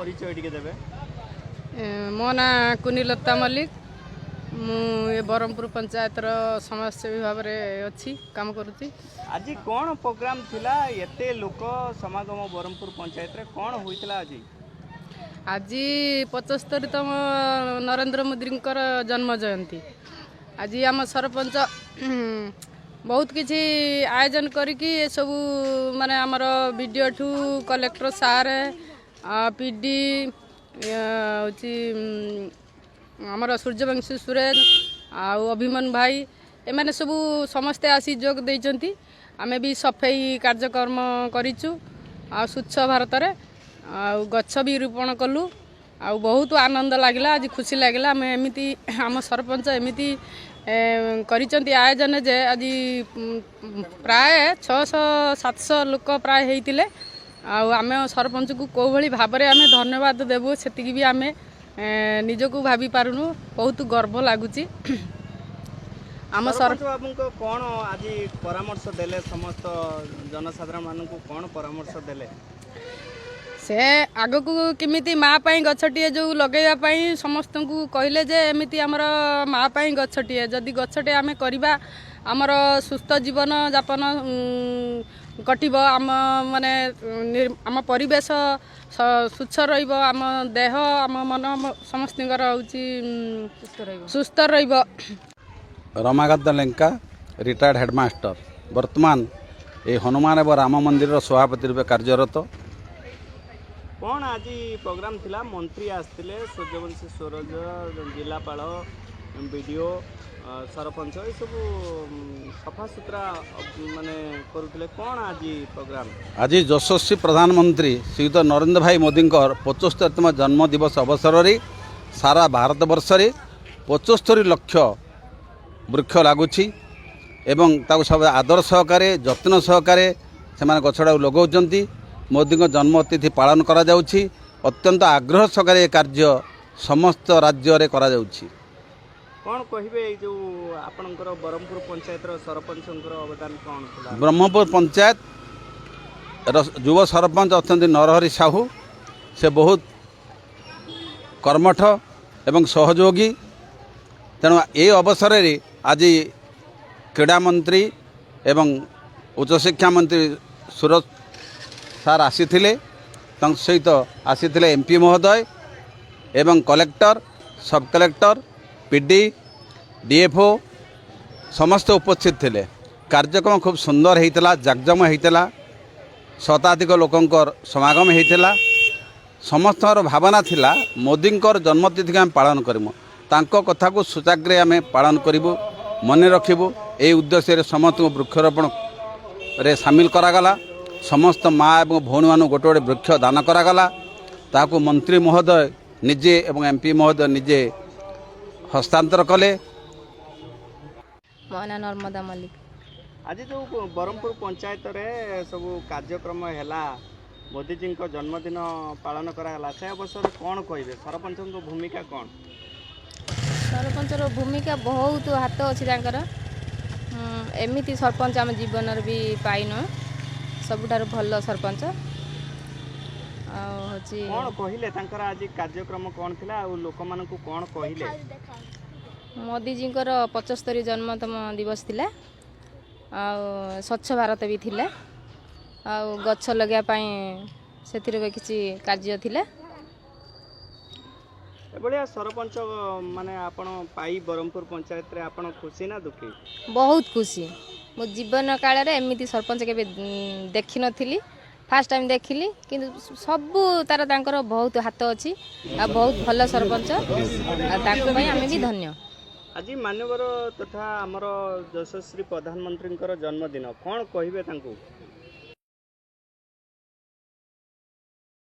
ପରିଚୟ ଟିକେ ଦେବେ। ମୋ ନାଁ କୁନିଲତା ମଲ୍ଲିକ। ମୁଁ ଏ ବ୍ରହ୍ମପୁର ପଞ୍ଚାୟତର ସମାଜସେବୀ ଭାବରେ ଅଛି, କାମ କରୁଛି। ଆଜି କ'ଣ ପ୍ରୋଗ୍ରାମ ଥିଲା? ଏତେ ଲୋକ ସମାଗମ ବ୍ରହ୍ମପୁର ପଞ୍ଚାୟତରେ କ'ଣ ହୋଇଥିଲା ଆଜି? ଆଜି 75ତମ ନରେନ୍ଦ୍ର ମୋଦିଙ୍କର ଜନ୍ମ ଜୟନ୍ତୀ। ଆଜି ଆମ ସରପଞ୍ଚ ବହୁତ କିଛି ଆୟୋଜନ କରିକି ଏସବୁ, ମାନେ ଆମର ବିଡ଼ିଓଠୁ କଲେକ୍ଟର ସାର୍, ପି ଡି ହେଉଛି ଆମର ସୂର୍ଯ୍ୟବଂଶୀ ସୁରେଶ ଆଉ ଅଭିମନ୍ୟୁ ଭାଇ, ଏମାନେ ସବୁ ସମସ୍ତେ ଆସି ଯୋଗ ଦେଇଛନ୍ତି। ଆମେ ବି ସଫେଇ କାର୍ଯ୍ୟକ୍ରମ କରିଛୁ ଆଉ ସ୍ୱଚ୍ଛ ଭାରତରେ ଆଉ ଗଛ ବି ରୋପଣ କଲୁ ଆଉ ବହୁତ ଆନନ୍ଦ ଲାଗିଲା ଆଜି, ଖୁସି ଲାଗିଲା। ଆମେ ଏମିତି ଆମ ସରପଞ୍ଚ ଏମିତି କରିଛନ୍ତି ଆୟୋଜନ ଯେ ଆଜି ପ୍ରାୟ 600 700 ଲୋକ ପ୍ରାୟ ହେଇଥିଲେ। ଆଉ ଆମେ ସରପଞ୍ଚକୁ କେଉଁଭଳି ଭାବରେ ଆମେ ଧନ୍ୟବାଦ ଦେବୁ, ସେତିକି ବି ଆମେ ନିଜକୁ ଭାବି ପାରୁନୁ। ବହୁତ ଗର୍ବ ଲାଗୁଛି ଆମ ସରପଞ୍ଚ ବାବୁଙ୍କ କ'ଣ ଆଜି ପରାମର୍ଶ ଦେଲେ? ସମସ୍ତ ଜନସାଧାରଣ ମାନଙ୍କୁ କ'ଣ ପରାମର୍ଶ ଦେଲେ? ସେ ଆଗକୁ କେମିତି ମା ପାଇଁ ଗଛଟିଏ ଯେଉଁ ଲଗାଇବା ପାଇଁ ସମସ୍ତଙ୍କୁ କହିଲେ ଯେ ଏମିତି ଆମର ମା ପାଇଁ ଗଛଟିଏ, ଯଦି ଗଛଟିଏ ଆମେ କରିବା, ଆମର ସୁସ୍ଥ ଜୀବନ ଯାପନ କଟିବ, ଆମ ମାନେ ଆମ ପରିବେଶ ସ୍ୱଚ୍ଛ ରହିବ, ଆମ ଦେହ, ଆମ ମନ ସମସ୍ତଙ୍କର ହେଉଛି ସୁସ୍ଥ ରହିବ। ରମାକାନ୍ତ ଲେଙ୍କା, ରିଟାୟାର୍ଡ ହେଡ଼ମାଷ୍ଟର, ବର୍ତ୍ତମାନ ଏହି ହନୁମାନ ଏବଂ ରାମ ମନ୍ଦିରର ସଭାପତି ରୂପେ କାର୍ଯ୍ୟରତ। କ'ଣ ଆଜି ପ୍ରୋଗ୍ରାମ ଥିଲା? ମନ୍ତ୍ରୀ ଆସିଥିଲେ, ସୂର୍ଯ୍ୟବଂଶୀ ସୂରଜ, ଜିଲ୍ଲାପାଳ, ବିଡ଼ିଓ, ସରପଞ୍ଚ, ଏସବୁ ସଫାସୁତୁରା ମାନେ କରୁଥିଲେ। କ'ଣ ଆଜି ପ୍ରୋଗ୍ରାମ? ଆଜି ଯଶସ୍ୱୀ ପ୍ରଧାନମନ୍ତ୍ରୀ ଶ୍ରୀଯୁକ୍ତ ନରେନ୍ଦ୍ର ଭାଇ ମୋଦିଙ୍କର 75ତମ ଜନ୍ମଦିବସ ଅବସରରେ ସାରା ଭାରତବର୍ଷରେ 75 ଲକ୍ଷ ବୃକ୍ଷ ଲାଗୁଛି ଏବଂ ତାକୁ ସବୁ ଆଦର ସହକାରେ, ଯତ୍ନ ସହକାରେ ସେମାନେ ଗଛଟାକୁ ଲଗାଉଛନ୍ତି। ମୋଦିଙ୍କ ଜନ୍ମତିଥି ପାଳନ କରାଯାଉଛି। ଅତ୍ୟନ୍ତ ଆଗ୍ରହ ସହକାରେ ଏ କାର୍ଯ୍ୟ ସମସ୍ତ ରାଜ୍ୟରେ କରାଯାଉଛି। କ'ଣ କହିବେ, ଏଇ ଯେଉଁ ଆପଣଙ୍କର ବ୍ରହ୍ମପୁର ପଞ୍ଚାୟତର ସରପଞ୍ଚଙ୍କର ଅବଦାନ କ'ଣ ଥିଲା? ବ୍ରହ୍ମପୁର ପଞ୍ଚାୟତ ଯୁବ ସରପଞ୍ଚ ଅଛନ୍ତି ନରହରି ସାହୁ। ସେ ବହୁତ କର୍ମଠ ଏବଂ ସହଯୋଗୀ। ତେଣୁ ଏହି ଅବସରରେ ଆଜି କ୍ରୀଡ଼ା ମନ୍ତ୍ରୀ ଏବଂ ଉଚ୍ଚଶିକ୍ଷା ମନ୍ତ୍ରୀ ସୁରଜ ସାର୍ ଆସିଥିଲେ। ତାଙ୍କ ସହିତ ଆସିଥିଲେ ଏମ୍ ପି ମହୋଦୟ ଏବଂ collector, sub collector, PD, DFO ସମସ୍ତେ ଉପସ୍ଥିତ ଥିଲେ। କାର୍ଯ୍ୟକ୍ରମ ଖୁବ୍ ସୁନ୍ଦର ହେଇଥିଲା, ଜାକଜମ ହେଇଥିଲା। ଶତାଧିକ ଲୋକଙ୍କର ସମାଗମ ହେଇଥିଲା। ସମସ୍ତଙ୍କର ଭାବନା ଥିଲା, ମୋଦିଙ୍କର ଜନ୍ମତିଥିକୁ ଆମେ ପାଳନ କରିବୁ, ତାଙ୍କ କଥାକୁ ସୁଚାଗ୍ରେ ଆମେ ପାଳନ କରିବୁ, ମନେ ରଖିବୁ। ଏହି ଉଦ୍ଦେଶ୍ୟରେ ସମସ୍ତଙ୍କୁ ବୃକ୍ଷରୋପଣରେ ସାମିଲ କରାଗଲା। ସମସ୍ତ ମା ଏବଂ ଭଉଣୀମାନଙ୍କୁ ଗୋଟେ ଗୋଟେ ବୃକ୍ଷ ଦାନ କରାଗଲା। ତାହାକୁ ମନ୍ତ୍ରୀ ମହୋଦୟ ନିଜେ ଏବଂ ଏମ୍ ପି ମହୋଦୟ ନିଜେ ହସ୍ତାନ୍ତର କଲେ। ମୋ ନାଁ ନର୍ମଦା ମଲ୍ଲିକ। ଆଜି ଯେଉଁ ବ୍ରହ୍ମପୁର ପଞ୍ଚାୟତରେ ସବୁ କାର୍ଯ୍ୟକ୍ରମ ହେଲା, ମୋଦିଜୀଙ୍କ ଜନ୍ମଦିନ ପାଳନ କରାଗଲା, ସେ ଅବସରରେ କ'ଣ କହିବେ? ସରପଞ୍ଚଙ୍କ ଭୂମିକା କ'ଣ? ସରପଞ୍ଚର ଭୂମିକା ବହୁତ ହାତ ଅଛି ତାଙ୍କର। ଏମିତି ସରପଞ୍ଚ ଆମ ଜୀବନରେ ବି ପାଇନୁ। ସବୁଠାରୁ ଭଲ ସରପଞ୍ଚ ଆଉ ହେଉଛି। କ'ଣ କହିଲେ? ତାଙ୍କର ଆଜି କାର୍ଯ୍ୟକ୍ରମ କ'ଣ ଥିଲା ଆଉ ଲୋକମାନଙ୍କୁ କ'ଣ କହିଲେ? ମୋଦିଜୀଙ୍କର 75 ଜନ୍ମତମ ଦିବସ ଥିଲା ଆଉ ସ୍ୱଚ୍ଛ ଭାରତ ବି ଥିଲା ଆଉ ଗଛ ଲଗାଇବା ପାଇଁ ସେଥିରେ ବି କିଛି କାର୍ଯ୍ୟ ଥିଲା। ଏଭଳିଆ ସରପଞ୍ଚ ମାନେ ଆପଣ ପାଇ ବ୍ରହ୍ମପୁର ପଞ୍ଚାୟତରେ ଆପଣ ଖୁସି ନା ଦୁଃଖୀ? ବହୁତ ଖୁସି। ମୋ ଜୀବନ କାଳରେ ଏମିତି ସରପଞ୍ଚ କେବେ ଦେଖିନଥିଲି। ଫାର୍ଷ୍ଟ ଟାଇମ୍ ଦେଖିଲି। କିନ୍ତୁ ସବୁ ତାର ତାଙ୍କର ବହୁତ ହାତ ଅଛି ଆଉ ବହୁତ ଭଲ ସରପଞ୍ଚ ଆଉ ତାଙ୍କ ପାଇଁ ଆମେ ବି ଧନ୍ୟ। ଆଜି ମାନ୍ୟବର ତଥା ଆମର ଯଶସ୍ୱୀ ପ୍ରଧାନମନ୍ତ୍ରୀଙ୍କର ଜନ୍ମଦିନ, କ'ଣ କହିବେ ତାଙ୍କୁ?